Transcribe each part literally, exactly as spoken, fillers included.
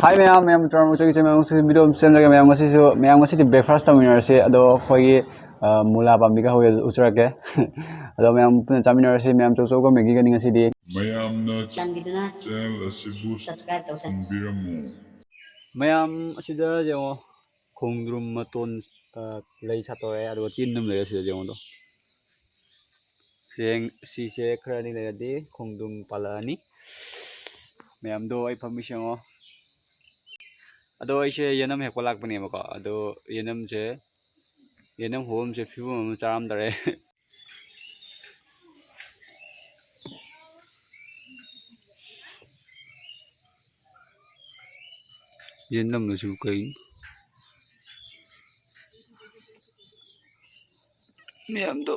ꯍꯥꯏ ꯃꯌꯥꯝ, ꯃꯌꯥꯝ ꯇꯔꯥꯃꯨꯛ ꯆꯪꯉꯛꯏꯁꯦ, ꯃꯌꯥꯝ ꯉꯁꯤ video ꯑꯃ ꯁꯦꯝꯖꯔꯒꯦ꯫ ꯃꯌꯥꯝ ꯉꯁꯤꯁꯨ, ꯃꯌꯥꯝ ꯉꯁꯤꯗꯤ breakfast ꯇꯧꯃꯤꯟꯅꯔꯁꯤ꯫ ꯑꯗꯣ ꯑꯩꯈꯣꯏꯒꯤ, ꯑ, ꯃꯨꯂꯥ ꯄꯥꯝꯕꯤꯒ ꯍꯧꯋꯦ, ꯑꯗꯨ ꯎꯠꯆꯔꯛꯀꯦ꯫ ꯑꯗꯣ ꯃꯌꯥꯝ ꯄꯨꯟꯅ ꯆꯥꯃꯤꯟꯅꯔꯁꯤ꯫ ꯃꯌꯥꯝ ꯆꯧꯆꯧꯒ ꯃꯦꯒꯤꯒꯅꯤ ꯉꯁꯤꯗꯤ꯫ ꯃꯌꯥꯝꯅ ꯆꯥꯟꯕꯤꯗꯨꯅ channel ꯑꯁꯤꯕꯨ subscribe ꯇꯧꯁꯟꯕꯤꯔꯝꯃꯨ꯫ ꯃꯌꯥꯝ ꯑꯁꯤꯗ ꯌꯦꯡꯉꯣ, ꯈꯣꯡꯗ꯭ꯔꯨꯝ ꯃꯇꯣꯟ, ꯑ, ꯂꯩ ꯁꯥꯠꯇꯧꯔꯦ, ꯑꯗꯨꯒ ꯇꯤꯟ ꯑꯗꯨꯝ ꯂꯩꯔꯦ ꯁꯤꯗ ꯌꯦꯡꯉꯣ ꯑꯗꯣ꯫ ꯍꯌꯦꯡ ꯁꯤꯁꯦ ꯈꯔꯅꯤ ꯂꯩꯔꯗꯤ ꯈꯣꯡꯗ꯭ꯔꯨꯝ ꯄꯥꯜꯂꯛꯑꯅꯤ꯫ ꯃꯌꯥꯝꯗꯣ ꯑꯩ ꯐꯝꯃꯤꯁꯦ ꯌꯦꯡꯉꯣ꯫ ꯑꯗꯣ ꯑꯩꯁꯦ ꯌꯦꯅꯝ ꯍꯦꯛꯄ ꯂꯥꯛꯄꯅꯦꯕꯀꯣ꯫ ꯑꯗꯣ ꯌꯦꯅꯝꯁꯦ, ꯌꯦꯅꯝ ꯍꯧꯕꯝꯁꯦ ꯐꯤꯕꯝ ꯑꯃ ꯆꯥꯔꯝꯗꯔꯦ꯫ ꯌꯦꯅꯝꯅꯁꯨ ꯀꯩ ꯃꯌꯥꯝꯗꯣ꯫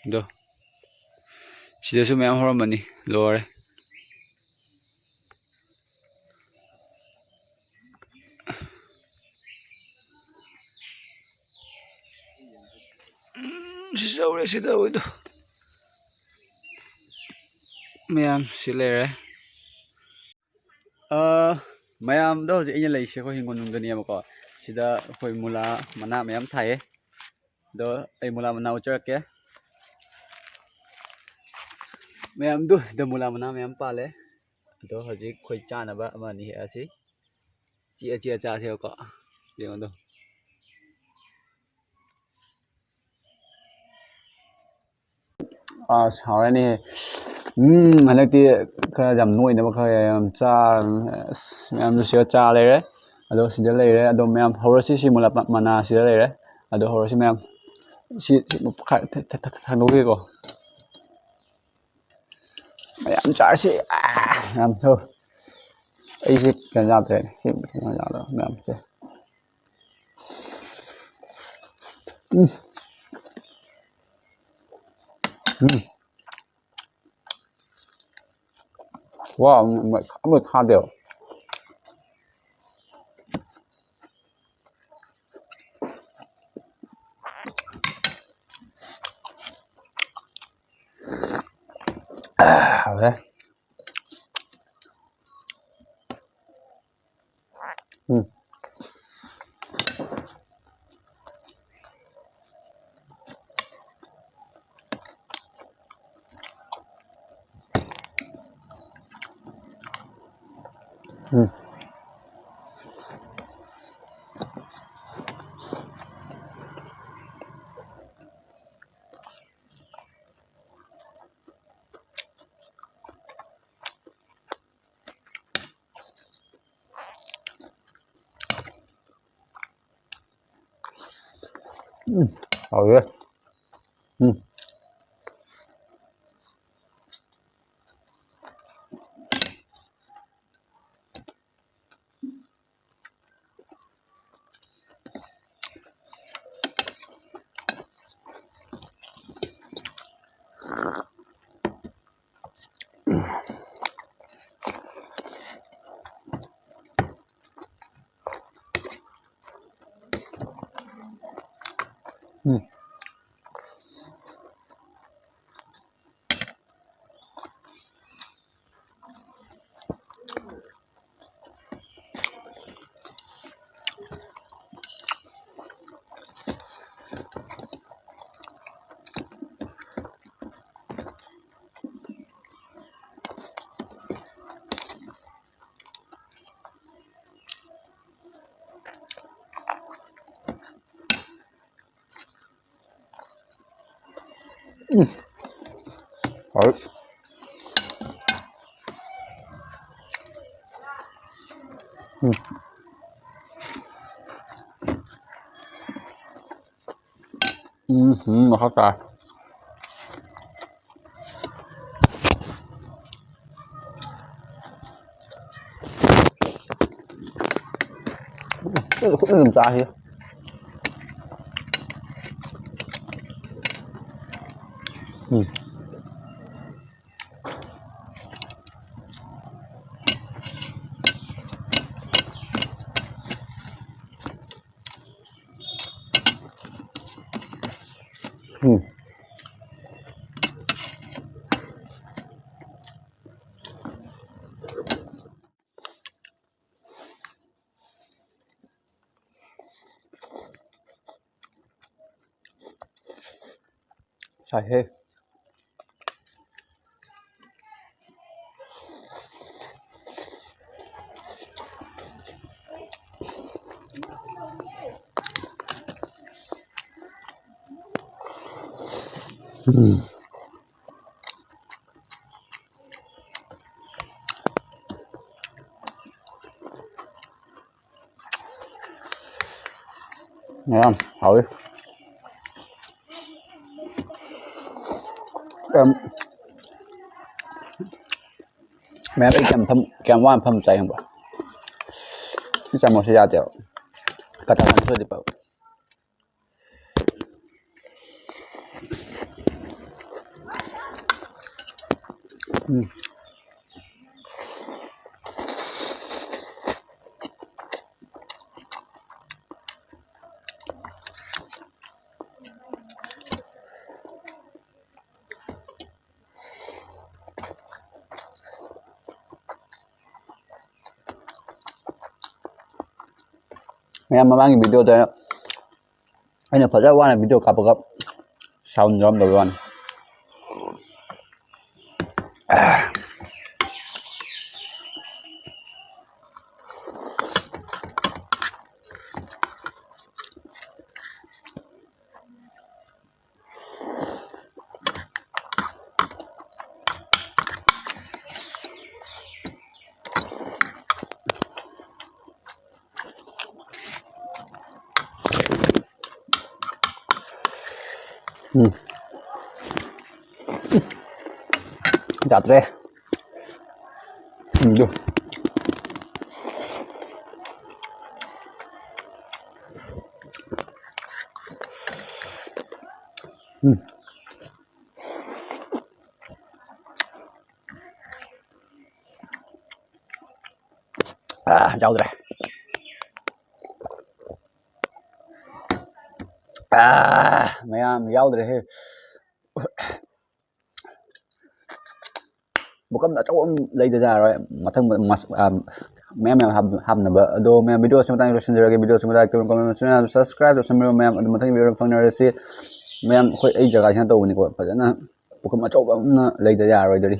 ꯑꯗꯣ ꯁꯤꯗꯁꯨ ꯃꯌꯥꯝ ꯍꯧꯔꯝꯕꯅꯤ, ꯂꯣꯏꯔꯦ꯫ ꯎꯝ, ꯁꯤ ꯆꯧꯔꯦ, ꯁꯤ ꯇꯧꯋꯤꯗꯣ꯫ ꯃꯌꯥꯝ ꯁꯤ ꯂꯩꯔꯦ꯫ ꯑ, ꯃꯌꯥꯝꯗꯣ ꯍꯧꯖꯤꯛ ꯑꯩꯅ ꯂꯩꯔꯤꯁꯦ ꯑꯩꯈꯣꯏ ꯍꯤꯡꯒꯣꯜ ꯅꯨꯡꯗꯅꯦꯕꯀꯣ꯫ ꯁꯤꯗ ꯑꯩꯈꯣꯏ ꯃꯨꯂꯥ ꯃꯅꯥ ꯃꯌꯥꯝ ꯊꯥꯏꯌꯦ꯫ ꯑꯗꯣ ꯑꯩ ꯃꯨꯂꯥ ꯃꯅꯥ ꯎꯠꯆꯔꯛꯀꯦ꯫ ꯃꯌꯥꯝꯗꯨ ꯁꯤꯗ ꯃꯨꯂꯥ ꯃꯅꯥ ꯃꯌꯥꯝ ꯄꯥꯜꯂꯦ꯫ ꯑꯗꯣ ꯍꯧꯖꯤꯛ ꯑꯩꯈꯣꯏ ꯆꯥꯅꯕ ꯑꯃ ꯑꯅꯤ ꯍꯦꯛꯑꯁꯤ꯫ ꯆꯤꯛꯑ ꯆꯤꯛꯑ ꯆꯥꯁꯦꯕꯀꯣ꯫ ꯌꯦꯡꯉꯣ ꯑꯗꯣ꯫ ꯑꯁ, ꯍꯥꯎꯔꯅꯤ꯫ ꯎꯝ, ꯍꯟꯗꯛꯇꯤ ꯈꯔ ꯌꯥꯝ ꯅꯣꯏꯅꯕ ꯈꯔ ꯌꯥꯝ ꯆꯥꯔ-, ꯑꯁ, ꯃꯌꯥꯝꯁꯨ ꯁꯤꯗ ꯆꯥ ꯂꯩꯔꯦ꯫ ꯑꯗꯣ ꯁꯤꯗ ꯂꯩꯔꯦ꯫ ꯑꯗꯣ ꯃꯌꯥꯝ ꯍꯧꯔꯁꯤ, ꯁꯤ ꯃꯨꯂꯥ ꯄ-, ꯃꯅꯥ ꯁꯤꯗ ꯂꯩꯔꯦ꯫ ꯑꯗꯣ ꯍꯧꯔꯁꯤ ꯃꯌꯥꯝ꯫ ꯁꯤ, ꯁꯤ ꯈꯔ ꯊ-, ꯊ-, ꯊ-, ꯊꯥꯡꯗꯣꯛꯈꯤꯒꯦꯀꯣ꯫ ꯃꯌꯥꯝ ꯆꯥꯔꯁꯤ꯫ ꯑꯥ, ꯌꯥꯝ ꯊꯧ-, ꯑꯩꯁꯦ ꯀꯩꯅꯣ ꯌꯥꯗ꯭ꯔꯦ꯫ ꯁꯤ ꯀꯩꯅꯣ ꯌꯥꯗ꯭ꯔꯦ ꯃꯌꯥꯝꯁꯦ꯫ ꯎꯝ꯫ ꯎꯝ꯫ ꯋꯥ, ꯑꯃ, ꯑꯃ ꯊꯥꯗꯦꯕ꯫ ꯍꯥꯎꯔꯦ꯫ ꯎꯝ꯫ ꯎꯝ꯫ ꯎꯝ, ꯍꯥꯎꯋꯦ꯫ ꯎꯝ꯫ ꯎꯝ꯫ ꯎꯝ꯫ ꯍꯥꯎꯋꯤ꯫ ꯎꯝ꯫ ꯎꯝ, ꯎꯝ, ꯃꯈꯥ ꯇꯥꯏ꯫ ꯎꯝ, ꯈꯨꯠꯅ ꯑꯗꯨꯝ ꯆꯥꯁꯤ꯫ ꯎꯝ꯫ ꯎꯝ꯫ ꯍꯦ꯫ ꯎꯝ꯫ ꯌꯥꯝ ꯍꯥꯎꯋꯤ꯫ ꯌꯥꯝ ꯃꯌꯥꯝ ꯑꯩ ꯀꯌꯥꯝ ꯐꯝ-, ꯀꯌꯥꯝ ꯋꯥꯅ ꯐꯝ ꯆꯥꯏ ꯈꯪꯕ꯭ꯔꯥ? ꯁꯤ ꯆꯥꯃꯁꯁꯦ ꯌꯥꯗꯦꯕ꯫ ꯀꯇꯥ ꯆꯥꯃꯁ ꯑꯣꯏꯗꯤ ꯐꯕ꯫ ꯎꯝ꯫ ꯃꯌꯥꯝ ꯃꯃꯥꯡꯒꯤ video ꯗ ꯑꯩꯅ ꯐꯖ ꯋꯥꯅ video ꯀꯥꯞꯄꯒ sound ꯌꯥꯎꯔꯝꯗꯕꯩ ꯋꯥꯅꯤ꯫ ꯎꯝ꯫ ꯌꯥꯗ꯭ꯔꯦ꯫ ꯎꯝ, ꯑꯗꯨ꯫ ꯎꯝ꯫ ꯑꯥ, ꯌꯥꯎꯗ꯭ꯔꯦ꯫ ꯑꯥ, ꯃꯌꯥꯝ ꯌꯥꯎꯗ꯭ꯔꯦꯍꯦ꯫ ꯄꯨꯈꯝ ꯑꯆꯧꯕ ꯑꯃ ꯂꯩꯗ ꯌꯥꯔꯣꯏ꯫ ꯃꯊꯪ ꯃꯁ-, ꯑꯥ, ꯃꯌꯥꯝ ꯃꯌꯥꯝ ꯍꯥꯞ-, ꯍꯥꯞꯅꯕ꯫ ꯑꯗꯣ ꯃꯌꯥꯝ video ꯁꯤ ꯃꯇꯥꯡꯗ ꯂꯣꯏꯁꯤꯟꯖꯔꯒꯦ꯫ Video ꯁꯤ ꯃꯇꯥꯡꯗ comment, comment, subscribe ꯇꯧꯁꯟꯕꯤꯔꯣ ꯃꯌꯥꯝ꯫ ꯑꯗꯨ ꯃꯊꯪ video ꯗ ꯐꯪꯅꯔꯁꯤ꯫ ꯃꯌꯥꯝ ꯑꯩꯈꯣꯏ ꯑꯩ ꯖꯒꯥꯁꯤꯅ ꯇꯧꯕꯅꯤꯀꯣ, ꯐꯖꯅ ꯄꯨꯈꯝ ꯑꯆꯧꯕ ꯑꯃ ꯂꯩꯗ ꯌꯥꯔꯣꯏꯗꯧꯔꯤ꯫